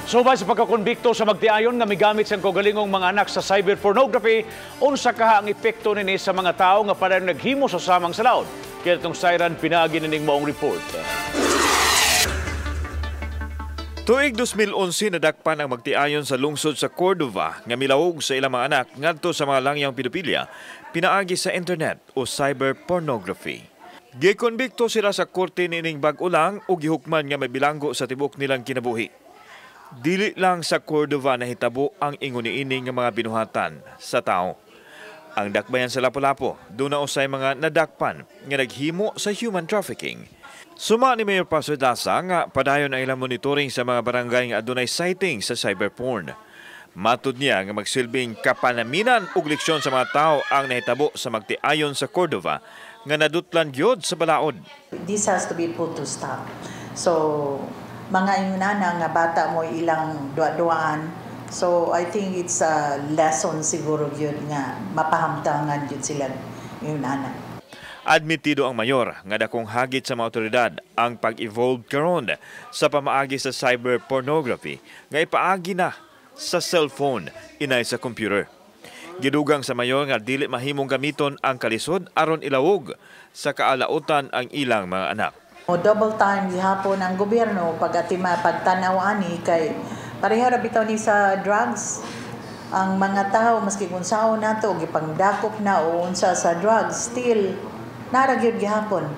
Subay sa pagkakonbikto sa magtiayon nga migamit sa kaugalingong mga anak sa cyber pornography, unsa kaha ang epekto nini sa mga tao nga padayon naghimo sa samang salaud? Kaya itong sayran pinaagi nining maong report. Tuig 2011, nadakpan ang magtiayon sa lungsod sa Cordova nga milawog sa ilang mga anak ngadto sa mga langyang pedopilya pinaagi sa internet o cyber pornography. Gikonbikto sila sa korte niining bag-o lang ug gihukman nga may bilanggo sa tibok nilang kinabuhi. Dili lang sa Cordova nahitabo ang ingon niini nga mga binuhatan sa tao. Ang dakbayan sa Lapu-Lapu, duna usay mga nadakpan nga naghimo sa human trafficking. Suma ni Mayor Pastor Daza nga padayon ang ilang monitoring sa mga barangay nga adunay sighting sa cyberporn. Matud niya nga magsilbing kapanaminan ug leksyon sa mga tao ang nahitabo sa magtiayon sa Cordova nga nadutlan gyud sa balaod. This has to be put to stop. So, mga ingunana nga bata mo ilang duwa-duaan. So, I think it's a lesson siguro yun nga mapahamtangan yun sila ingunana. Admitido ang mayor nga dakong hagit sa mga otoridad ang pag-evolve karon sa pamaagi sa cyber pornography nga ipaagi na sa cellphone inay sa computer. Gidugang sa mayor nga dili mahimong gamiton ang kalisod aron ilawog sa kaalautan ang ilang mga anak. O double time gihapon ang gobyerno pag atima pagtanaw ani kay pareha ra bitaw ni sa drugs. Ang mga tao, maski kung saon nato gipangdakop na o unsa sa drugs, still nara gyud gihapon.